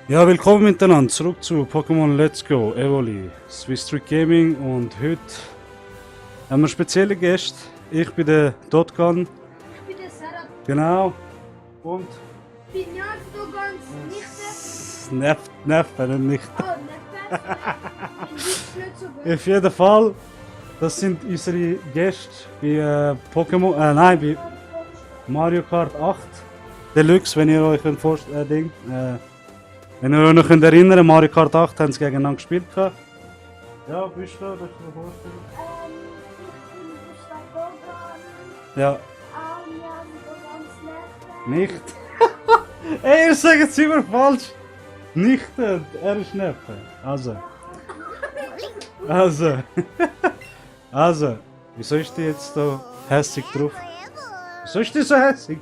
Ja, willkommen miteinander, zurück zu Pokémon Let's Go Evoli, Swiss Street Gaming und heute haben wir spezielle Gäste. Ich bin der Dotgun, Ich bin der Sarah. genau, und Pinjan, du ganz Nichte. Neffe, nicht. Oh, Neffe. In die nicht so gut. Auf jeden Fall, das sind unsere Gäste bei bei Mario Kart 8 Deluxe, wenn ihr euch vorstellen wenn ihr euch noch erinnern könnt, Mario Kart 8 haben sie gegeneinander gespielt. Ja, bist du da? Darfst du dir vorstellen? Ich bin Gustav Bogan. Ja, Anja, du ganz Neffe. nicht. Ey, ihr sagt es immer falsch. Nicht, er ist Neffe. Also, wieso ist die jetzt so hässig drauf? Wieso ist die so hässig?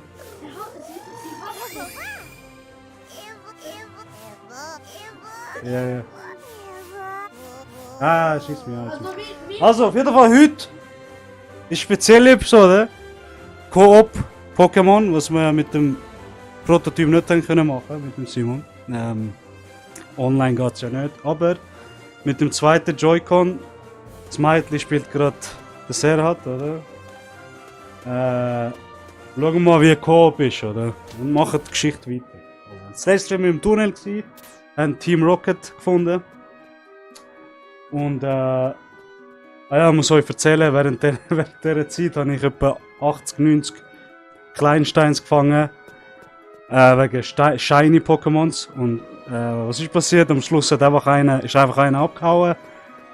Ja. Ah, schieß mich an. Also, wie? Also, auf jeden Fall heute ist spezielle Episode. Koop Pokémon, was wir mit dem Prototyp nicht haben können machen, mit dem Simon. Online geht es ja nicht, aber mit dem zweiten Joy-Con, das Mädchen spielt gerade der Serhat, oder? Schauen wir mal, wie Koop ist, oder? Und machen die Geschichte weiter. Also, das letzte Mal im Tunnel gewesen, haben Team Rocket gefunden. Und ich muss euch erzählen, während dieser Zeit habe ich etwa 80, 90 Kleinsteins gefangen. Wegen Shiny Pokémons. Und was ist passiert? Am Schluss ist einfach einer abgehauen.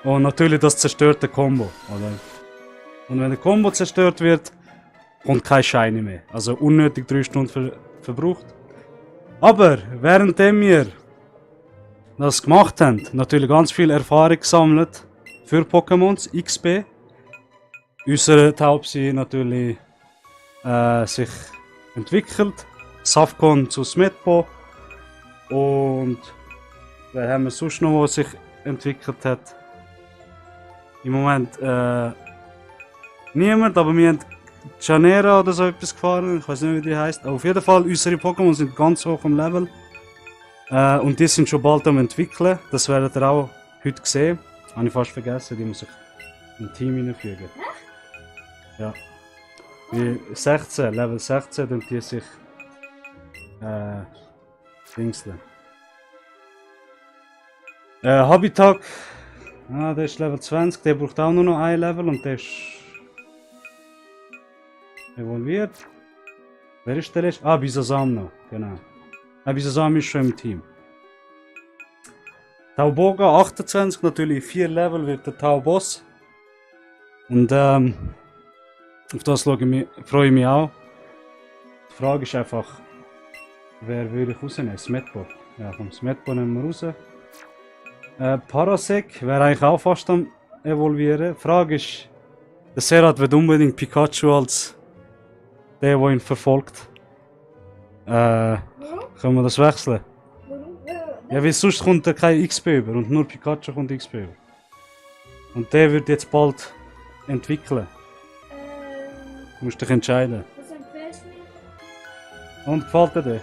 Und natürlich das zerstörte Combo. Oder? Und wenn der Combo zerstört wird, kommt kein Shiny mehr. Also unnötig 3 Stunden verbraucht. Aber währenddem wir das gemacht haben, natürlich ganz viel Erfahrung gesammelt für Pokémons, XP. Unsere Taubsi natürlich sich entwickelt. Safcon zu Smetbo. Und wer haben wir sonst noch, was sich entwickelt hat? Im Moment niemand, aber wir haben Janera oder so etwas gefahren. Ich weiß nicht, wie die heißt. Auf jeden Fall, unsere Pokémon sind ganz hoch im Level. Und die sind schon bald am entwickeln. Das werdet ihr auch heute sehen. Habe ich fast vergessen, die muss ich in ein Team hineinfügen. Ja. Wie 16, Level 16, dann die sich dingseln. Habitat, der ist Level 20, der braucht auch nur noch ein Level und der ist evolviert. Wer ist der letzte? Ah, Bisasam noch, genau. Bisasam ist schon im Team. Tauboga 28, natürlich 4 Level wird der Tauboss. Und auf das freue ich mich auch. Die Frage ist einfach, wer würde ich rausnehmen? Smetbo. Ja, komm, Smetbo nehmen wir raus. Parasec wäre eigentlich auch fast am evolvieren. Die Frage ist, der Serhat wird unbedingt Pikachu als der ihn verfolgt. Können wir das wechseln? Warum? Ja, weil sonst kommt er kein XP über und nur Pikachu kommt XP über. Und der wird jetzt bald entwickeln. Du musst dich entscheiden. Was empfiehlst du mir? Und gefällt dir der?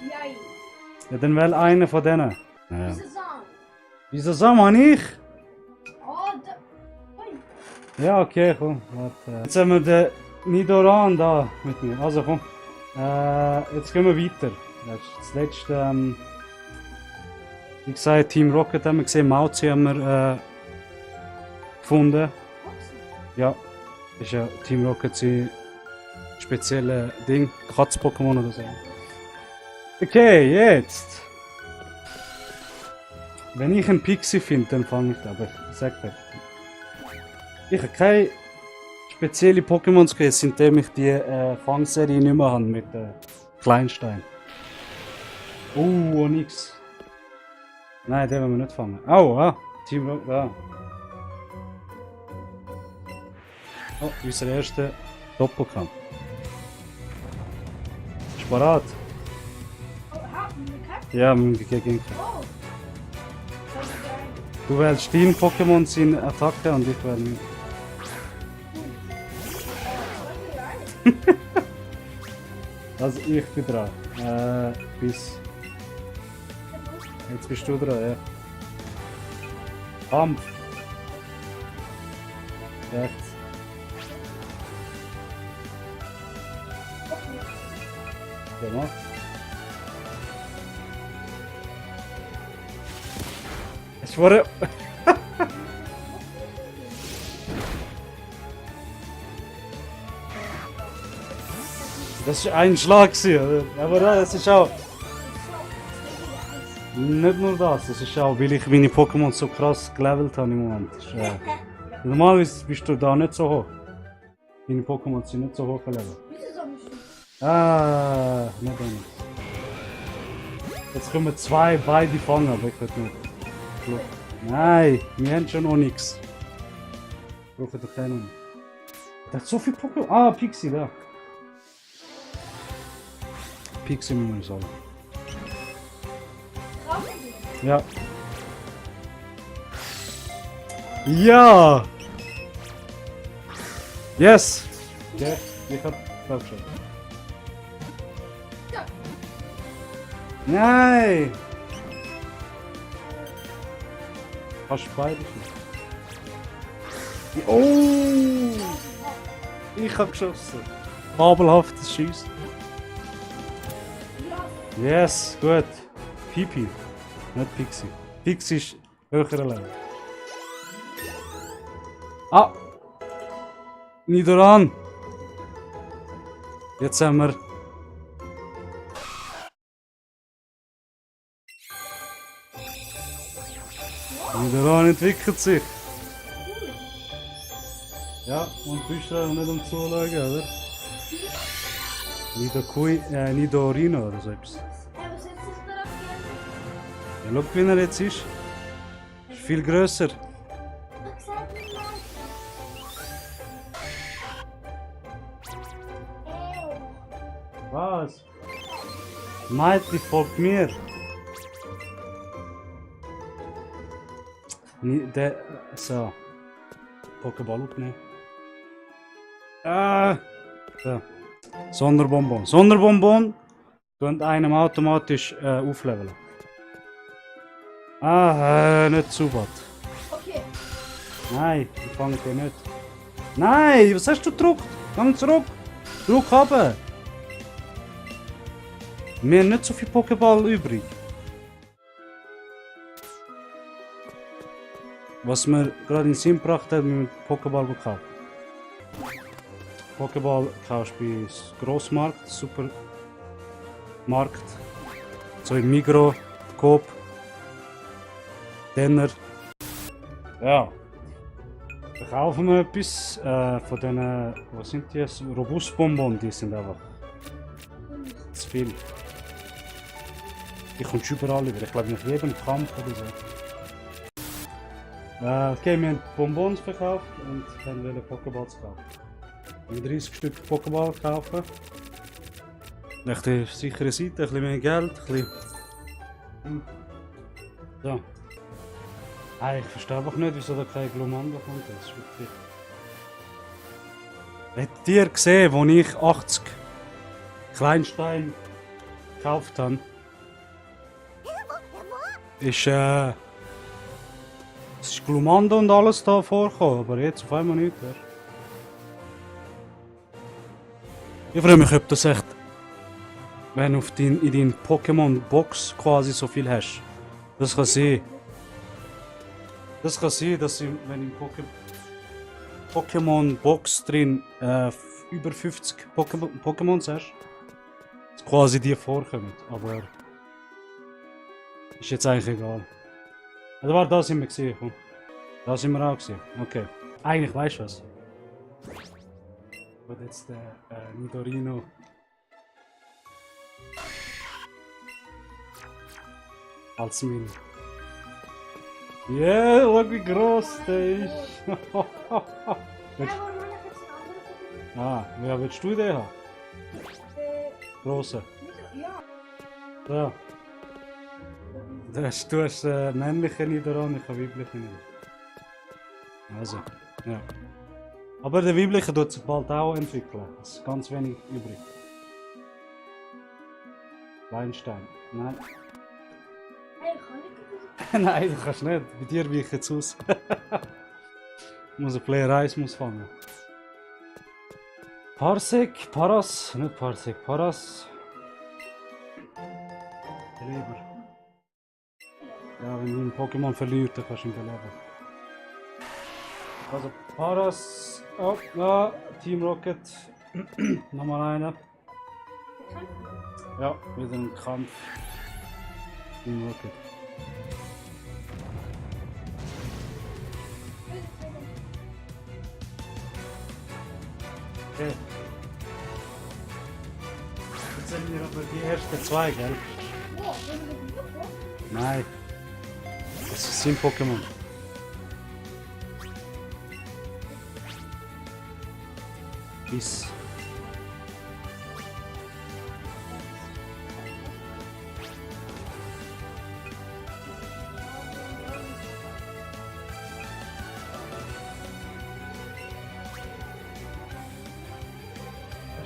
Jai. Ja, dann wähl einen von denen. Ja. Bisasam. Wieso Sam habe ich? Oh, da. Ui. Ja, okay, komm. Warte. Jetzt haben wir den Nidoran da mit mir. Also komm. Jetzt gehen wir weiter. Das letzte, wie gesagt, Team Rocket haben wir gesehen, Mauzi haben wir gefunden. Ja, ist ja Team Rocket sein spezielles Ding, Katz-Pokémon oder so. Okay, jetzt. Wenn ich einen Pixie finde, dann fange ich aber ich sag dir. Ich habe keine spezielle Pokémons gesehen, seitdem ich die Fangserie nicht mehr habe mit Kleinstein. Nix. Nein, den wollen wir nicht fangen. Team Rocket, da. Oh, unser erster Doppelkampf. Ist bereit? Oh, eine Karte? Ja, gegen. Oh. Das ist geil. Du wählst dein Pokémon seine Attacke und ich wähle mich. Also ich bin dran. Bis Jetzt bist du dran, ja. Kampf. Rechts. Genau. Es wurde. Das ist ein Schlag, gewesen, oder? Aber das ist auch. Nicht nur das, das ist auch, weil ich meine Pokémon so krass gelevelt habe im Moment. Das ist, normalerweise bist du da nicht so hoch. Deine Pokémon sind nicht so hoch gelevelt. Wieso so ein Stück? Ah, nicht anders. Jetzt können wir zwei, beide fangen, aber ich will nicht. Nein, wir haben schon noch nichts. Brauchen doch keinen nicht. Der hat so viel Pokémon. Ah, Pixie, da. Pixie müssen wir sagen. Brauchen wir? Ja. Ja! Yes! Okay, ich hab glaub schon. Ja. Nein! Hast du beide schon? Oh! Ich hab geschossen. Fabelhaftes Schießen. Ja. Yes, gut. Pipi, nicht Pixie. Pixie ist höherer Level. Ah! Nidoran! Jetzt haben wir. Nidoran entwickelt sich. Ja, und du bist auch nicht am Zuschauen, oder? Nidorino oder so etwas. Was setzt sich darauf gerne? Ja, schau, wie er jetzt ist. Ist viel grösser. Sag mir mal. Was? Mighty folgt mir. Der. So. Pokéball aufnehmen. Ah! So. Sonderbonbon. Sonderbonbon könnt einem automatisch aufleveln. Ah, nicht zu weit. Okay. Nein, ich fange den nicht. Nein, was hast du gedruckt? Komm zurück. Druck haben. Wir haben nicht so viel Pokéball übrig. Was mir gerade in den Sinn gebracht hat, mit Pokéball gekauft. Pokéball kaufst du bei Grossmarkt, Supermarkt, so im Migros, Coop, Denner. Ja. Da kaufen wir etwas von diesen, was sind die? Robustbonbon, die sind einfach zu viel. Die kommst du überall über. Ich glaube nach jedem Kampf oder so. Okay, wir haben Bonbons verkauft und dann wollen Pokéballs kaufen. Wir haben 30 Stück Pokéball kaufen. Nach der sicheren Seite, ein bisschen mehr Geld, ein bisschen. So. Ich verstehe einfach nicht, wieso da kein Glumanda kommt. Das ist wirklich. Hättet ihr gesehen, als ich 80 Kleinsteine gekauft habe, ist es ist Glumanda und alles da vorgekommen, aber jetzt auf einmal nicht. Ja. Ich frage mich, ob das echt, wenn du in deiner Pokémon-Box quasi so viel hast. Das kann sein. Das kann sein, dass du, wenn in Pokémon-Box drin über 50 Pokémons hast, dass quasi die vorkommen. Aber ist jetzt eigentlich egal. Also war da sind wir gesehen, komm. Da sind wir auch gesehen. Okay. Eigentlich weißt du was. Aber jetzt der Nidorino. Als mein. Yeah, schau wie gross der ist. Ja, aber man hat jetzt ein anderes. Wer willst du den haben? Grosse. Ja. Ja. Du hast männliche Nidoran, ich habe weibliche Nidoran. Also, ja. Aber der weibliche tut sich bald auch entwickeln. Es ist ganz wenig übrig. Weinstein. Nein. Hey, kann ich nicht. Nein, du kannst nicht. Bei dir weichen es aus. Ich muss ein Player 1 muss fangen. Parsec, Paras, nicht Parsec, Paras. Beleber. Ja, wenn du einen Pokémon verlierst, dann kannst du ihn beleben. Also Paras, oh, ja, Team Rocket. Nochmal einer. Ja, wieder ein Kampf. Team Rocket. Okay. Jetzt sind wir aber die ersten zwei, gell? Wow, wenn du mit dem Buch Nein. Das sind Pokémon. Bis.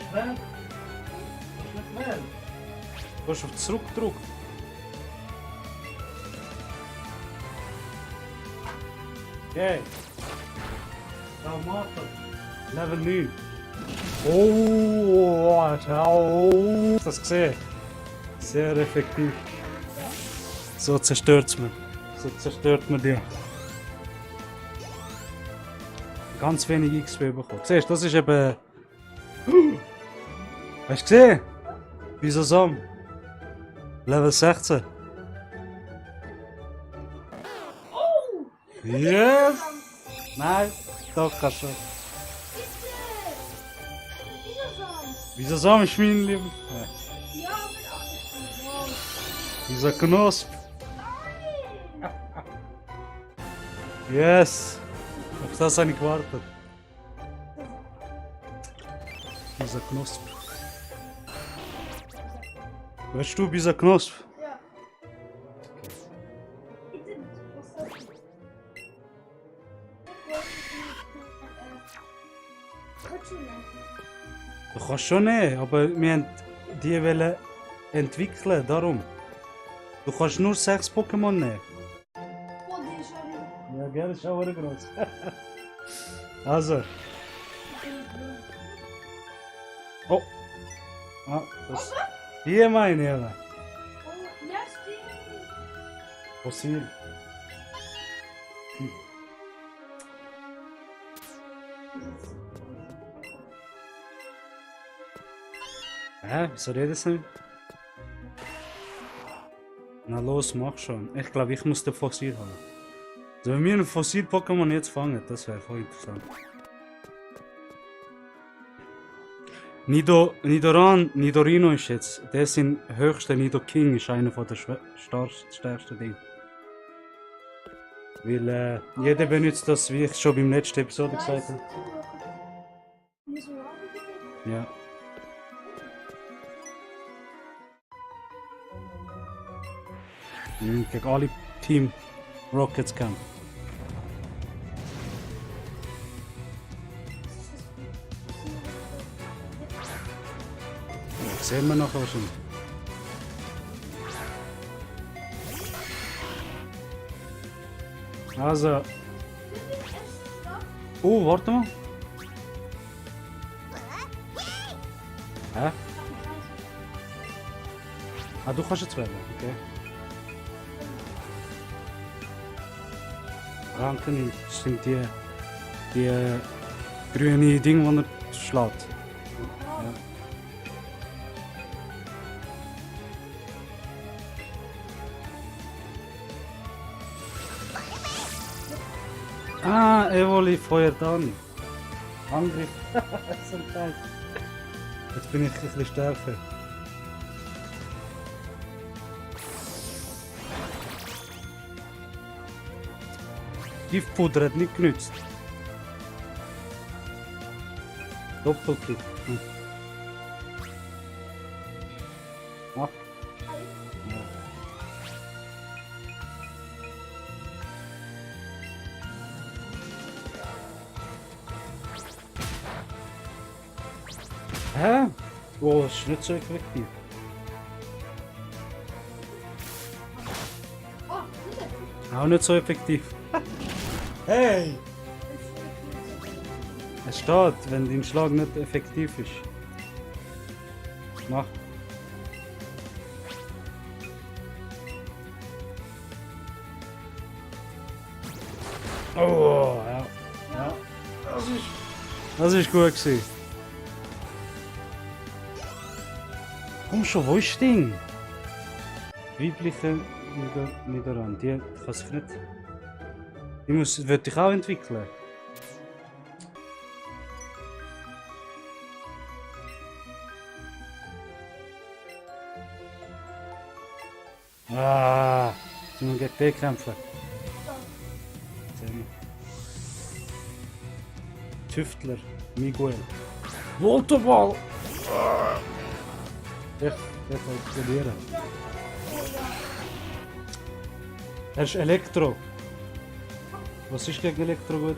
Schnell. Schnell. Du hast auf zurück gedrückt. Okay. Traumato. Level 9. Oh, Alter. Oh. Hast du das gesehen? Sehr effektiv. So zerstört es mir. So zerstört man die. Ganz wenig XP bekommen. Siehst du, das ist eben. Hast du gesehen? Wieso Sam? Level 16. Yes! Nein, doch, kannst du. Wieso Sam ist mein Lieber? Ja, mit 8. Wow. Dieser Knosp. Yes! Auf das habe ich gewartet. Dieser Knosp. Weißt du, dieser Knosp? Ja. Was soll ich? Du kannst schon nehmen, aber wir haben die wollen entwickeln, darum. Du kannst nur 6 Pokémon nehmen. Oh, die ist ja Ja, gell, ist auch groß. Also. Oh. Ah, das. Die meine ich aber. Oh, yes, die. Fossil. Hä? Wieso redest du nicht? Na los, mach schon. Ich glaube, ich muss den Fossil haben. Also wenn wir einen Fossil-Pokémon jetzt fangen, das wäre voll interessant. Nidorino ist jetzt, der sind höchste Nidoking ist einer von der stärksten Dinge. Weil jeder benutzt das, wie ich schon beim letzten Episode gesagt habe. Müssen wir auch wieder? Ja. Wir müssen gegen alle Team Rockets kämpfen. Das sehen wir nachher wahrscheinlich. Also. Oh, warte mal. Hä? Ah, du kannst jetzt wählen, okay. Ranken, das sind die grüne Dinge, die er schlägt. Ja. Ah, Evoli feuert an. Angriff. So ein Scheiß. Jetzt bin ich ein bisschen stärker. Giftpuder hat nicht genützt. Doppelkick. Hm. Ah. Ja. Hä? Oh, das ist nicht so effektiv. Auch nicht so effektiv. Hey! Es steht, wenn dein Schlag nicht effektiv ist. Mach. Oh, ja. Ja. Das ist gut gewesen. Komm schon, wo ist das Ding? Weibliche Niederrand, die kann sich nicht. Die wird dich auch entwickeln. Ah, sollen wir gegen den kämpfen? Tüftler, Miguel. Voltoball! Der kann explodieren. Er ist Elektro. Was ist gegen Elektro gut?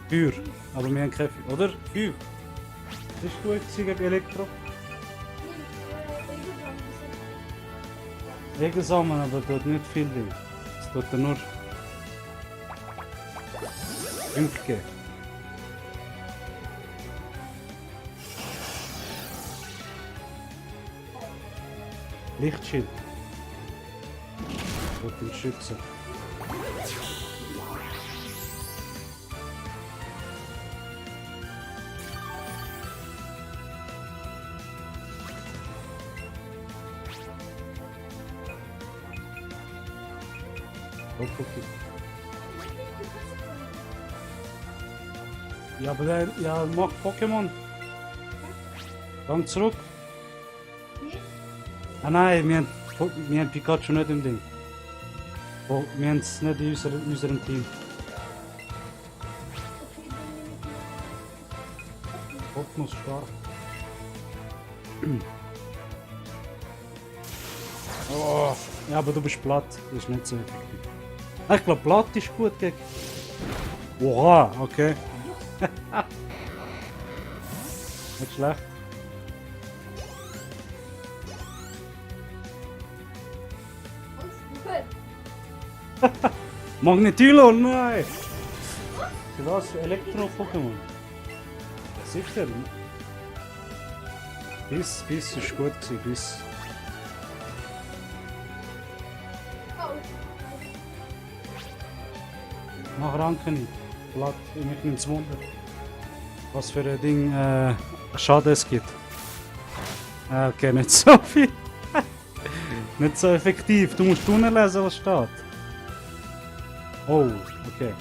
Feuer. Aber wir haben kein Feuer. Oder? Feuer. Das ist gut gegen Elektro. Regensamen, aber dort nicht viel drin. Es tut nur 5 geben. Lichtschild. Ich will ihn schützen. Okay. Ja, aber der ja, macht Pokémon. Gang zurück. Ah nein, wir haben Pikachu nicht im Ding. Oh, wir haben es nicht in unserem Team. Optimus stark. Oh, ja, aber du bist platt. Das ist nicht so effektiv. Ich glaube, platt ist gut gegen. Oha, okay. Nicht schlecht. Magnetilo, nein! Was für Elektro-Pokémon? Sicher. Bis ist gut gewesen, bis. Mach Ranken. Blatt, ich mich nicht wundern. Was für ein Ding Schaden es gibt. Okay, nicht so viel. Nicht so effektiv. Du musst unten lesen, was steht. Oh, okay.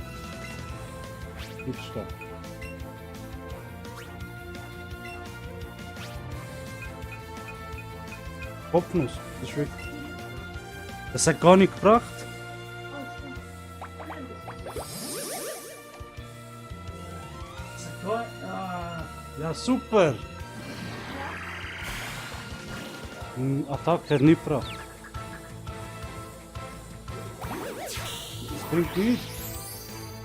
Gibt's da. Kopfnuss, das ist wirklich. Das hat gar nicht gebracht. Ja, super! Attacke hat nicht gebracht. Das bringt nichts.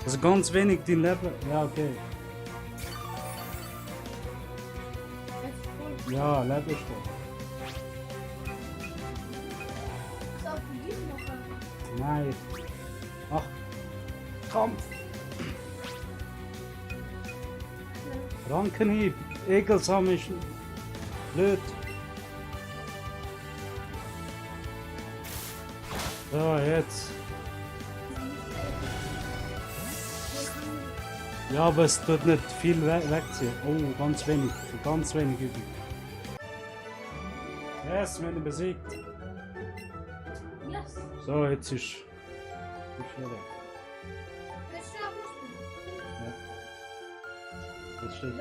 Also ganz wenig dein Leben. Ja, okay. Ja, Leben ist voll. Nein. Ach, Kampf. Rankenhieb. Egelsam ist blöd. So, jetzt. Ja, aber es tut nicht viel wegziehen. Oh, ganz wenig. Ganz wenig übrig. Yes, wir haben ihn besiegt. Yes. So, jetzt ist er weg. Jetzt steht.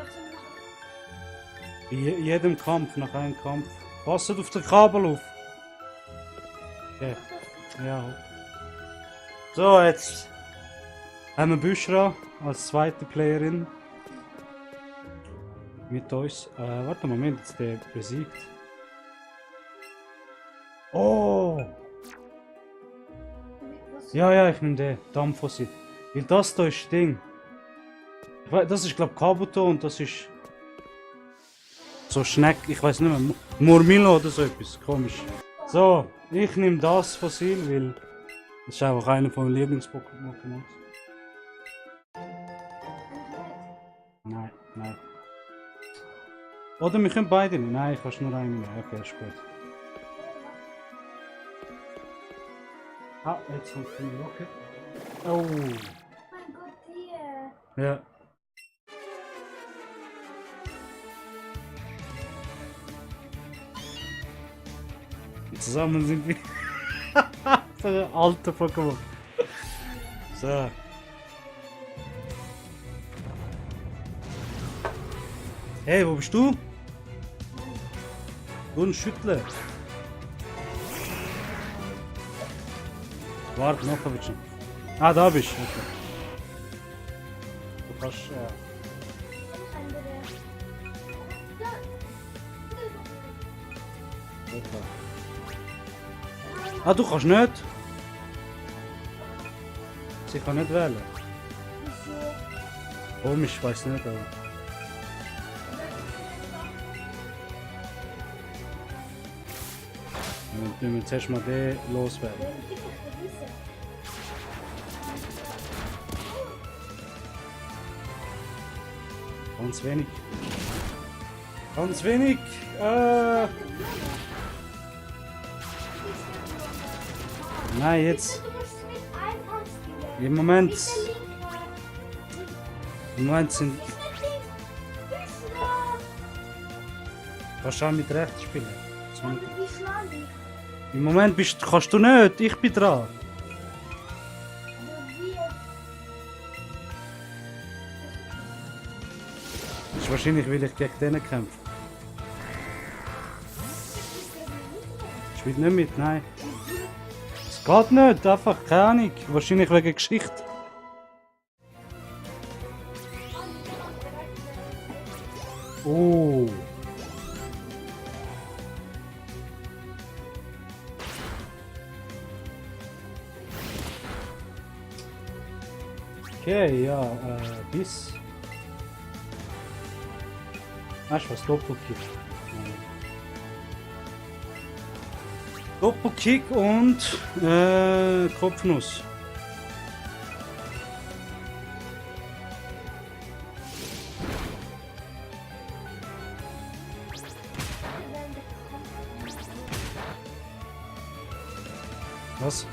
In jedem Kampf, nach einem Kampf. Passt auf den Kabel auf. Okay. Ja. So, jetzt haben wir Bushra als zweite Playerin mit uns. Warte mal, Moment, jetzt der besiegt. Oh! Ja, ich nehme den Dampfossil. Weil das da ist das Ding. Ich weiß, das ist glaube ich Kabuto und das ist so Schneck, ich weiß nicht mehr, Murmillo oder so etwas, komisch. So, ich nehme das Fossil, weil Das ist einfach einer von meinen Lieblings-Pokémon. Nein, nein. Oder wir können beide nicht. Nein, ich kannst nur einen nehmen. Okay, ist gut. Ah, jetzt kommt die Rocket. Oh. Mein Gott, hier. Ja. Und zusammen sind wir. So ein alter Pokémon. So. Hey, wo bist du? Du schütteln. Warte, noch ein bisschen. Ah, da bist du. Okay. Du kannst. Andere. Okay. Ah, du kannst nicht? Sie kann nicht wählen. Wieso? Komisch, ich weiß nicht, aber. Dann müssen wir zuerst mal den loswerden. Wer ist das gewisse? Ganz wenig. Ganz wenig. Nein, jetzt. Du musst mit einfach spielen. Im Moment. Nicht der Linke. Im Moment sind. Nicht der Linke. Bist du da? Kannst du auch mit rechts spielen. So. Aber wie schlagen die? Im Moment kannst du nicht. Ich bin dran. Aber wir. Das ist wahrscheinlich, weil ich gegen den kämpfe. Ich will nicht mit, nein. Es geht nicht, einfach keine Ahnung. Wahrscheinlich wegen Geschichte. Oh. Okay, ja, bis. Weißt du was, Doppelkick. Doppelkick und Kopfnuss. Was?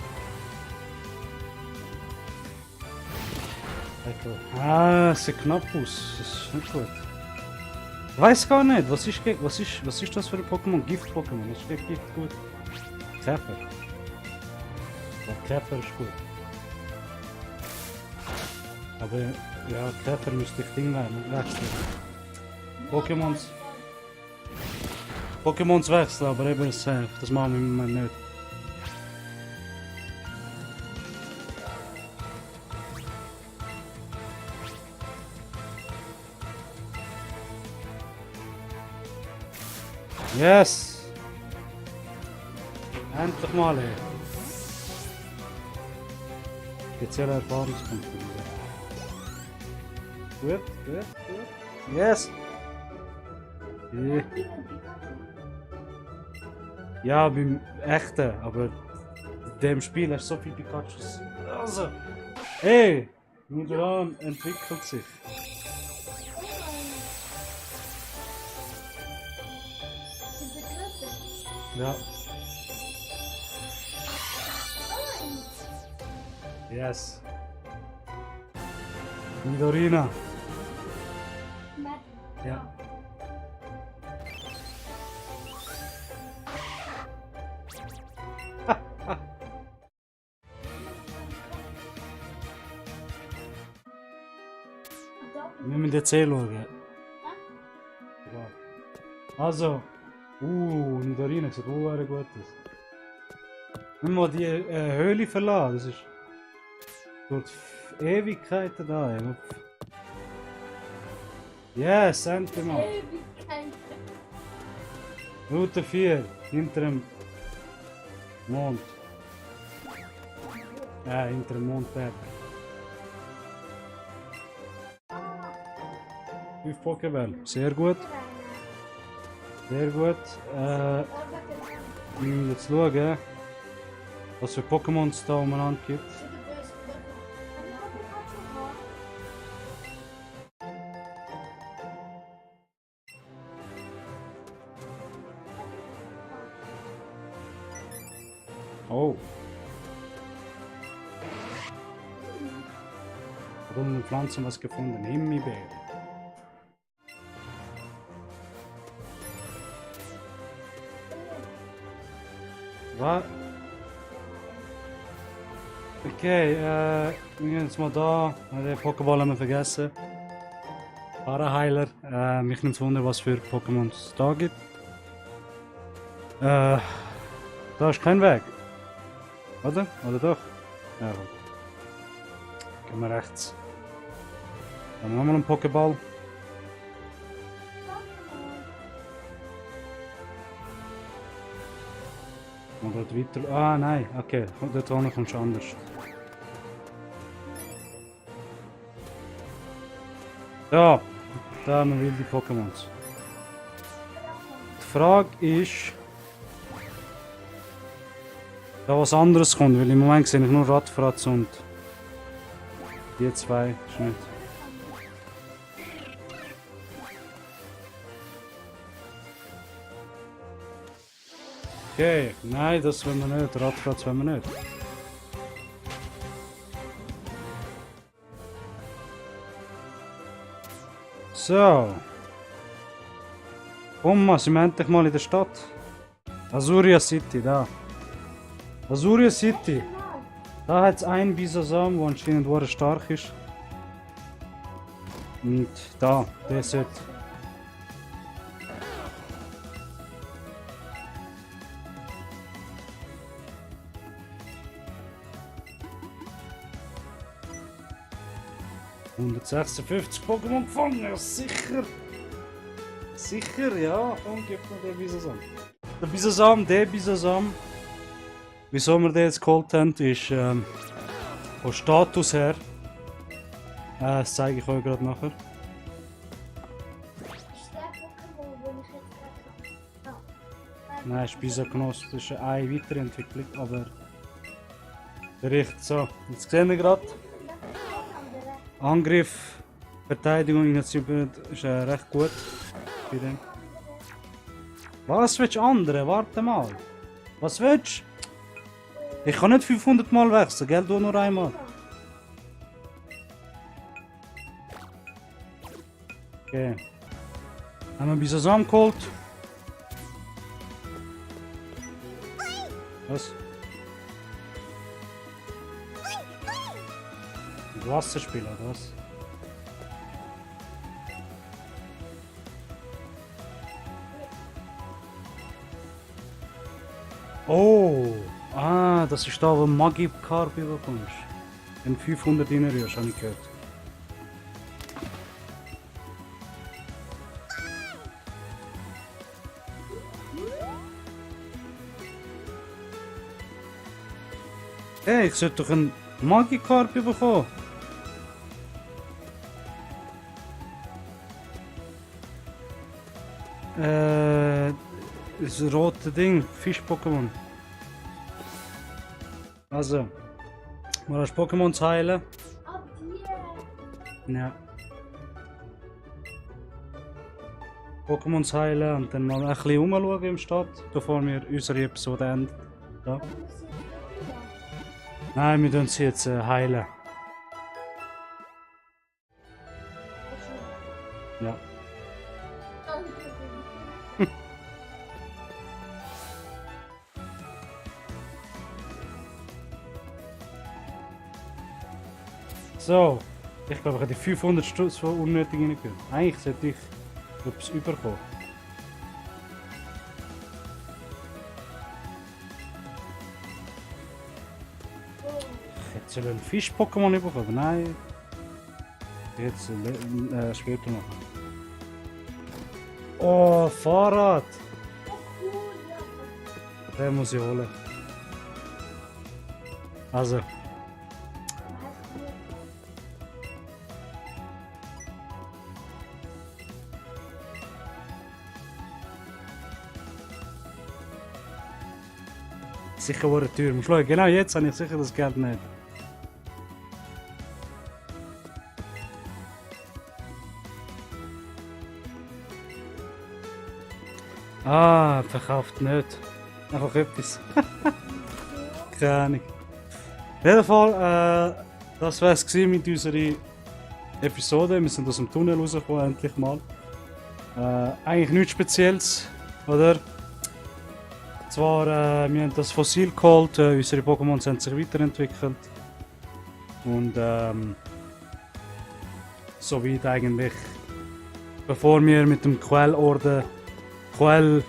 Ah, es sieht knapp aus. Das ist nicht gut. Ich weiß gar nicht, was ist das für ein Pokémon? Gift-Pokémon, das ist Gift gut. Käfer. Ja, Käfer ist gut. Aber ja, Käfer müsste ich Ding wechseln. Pokémons wechseln, aber eben das machen wir im Moment nicht. Yes! Endlich mal, ey. Spezielle Erfahrungspunkte. Gut, gut, gut. Yes! Ja, beim echten, aber in dem Spiel hast du so viele Pikachus. Also! Hey! Nidoran entwickelt sich. Diese Größe. Ja. Oh, Yes. Nidorina. Matt. Ja. Wir müssen jetzt schauen. Ja. Also. Nidorina sieht auch gut aus. Wenn wir die Höhle verlassen, das ist. Durch Ewigkeiten da. Ey. Yes, endlich mal. Ewigkeit. Route 4, hinter dem Mond. Ja, hinter dem Mondberg. 5 Pokéball, sehr gut. Sehr gut. Wir müssen jetzt schauen. Was für Pokémon es da umeinander gibt. Ich habe Pikachu gehabt. Oh. Warum Pflanzen was gefunden? Himbeere. Was? Okay, wir gehen jetzt mal da. Den Pokéball haben wir vergessen. Paraheiler. Mich nimmt Wunder, was für Pokémon es da gibt. Da ist kein Weg. Oder? Oder doch? Ja, gut. Gehen wir rechts. Dann haben wir einen Pokéball. Und dort weiter. Ah, nein. Okay, dort vorne kommst du anders. Ja, da haben wir wilde Pokémons. Die Frage ist, da was anderes kommt, weil im Moment sehe ich nur Radfratz und die zwei ist nicht. Okay, nein, das wollen wir nicht. Radfratz wollen wir nicht. So. Komm, sind wir endlich mal in der Stadt. Azuria City, da. Azuria City. Da hat es einen Bisasam, der anscheinend sehr stark ist. Und da, der sollte. ...156 Pokémon gefangen, ja, sicher! Sicher, ja, komm, gib mir den Bisasam. Der Bisasam, der Bisasam, wieso wir den jetzt geholt haben, ist von Status her. Das zeige ich euch gerade nachher. Ist der Pokémon, den ich jetzt gerade habe? Nein, Spisa-Knosp, das ist eine Weiterentwicklung, aber bericht so. Jetzt sehen wir gerade. Angriff, Verteidigung, Initiative ist recht gut. Bei dem. Was willst du andere? Warte mal. Was willst du? Ich kann nicht 500 Mal wechseln, gell? Du nur einmal. Okay. Haben wir Bisasam geholt? Was? Mit Wasserspieler, oder was? Oh! Ah, das ist da, wo du Magikarp bekommst. Wenn du 500 reinrührst, habe ich gehört. Hey, ich sollte doch einen Magikarp bekommen. Das rote Ding, Fisch-Pokémon. Also, mal das Pokémon zu heilen. Ab hier. Ja. Pokémon zu heilen und dann mal ein bisschen umschauen im Stadt, bevor wir unsere Episode enden. Ja. Aber muss ich jetzt Nein, wir tun sie jetzt heilen. Ja. So, ich glaube, ich habe die 500 Stutz von unnötig reingegeben. Eigentlich sollte ich etwas überkommen. Ich hätte einen Fisch-Pokémon bekommen, aber nein. Jetzt später noch. Oh, Fahrrad! cool, ja. Den muss ich holen. Also, Sicher war teuer. Muss schauen. Genau jetzt habe ich sicher das Geld nicht. Ah, verkauft nicht. Einfach etwas. Keine Ahnung. Auf jeden Fall, das war es mit unserer Episode. Wir sind aus dem Tunnel rausgekommen, endlich mal. Eigentlich nichts Spezielles, oder? Zwar, wir haben das Fossil geholt, unsere Pokémon haben sich weiterentwickelt. Und soweit eigentlich, bevor wir mit dem Quellorden, Quell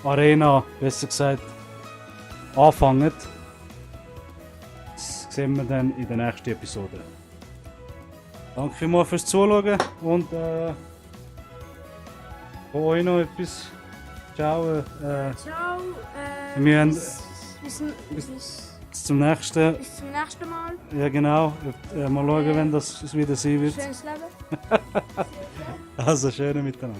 Arena, besser gesagt, anfangen. Das sehen wir dann in der nächsten Episode. Danke vielmals fürs Zuschauen und von euch noch etwas. Ciao. Ciao. Wir haben- Bis Zum nächsten. zum nächsten Mal. Ja genau. Mal schauen, wenn das wieder sein wird. Schönes Leben. Also schöne miteinander.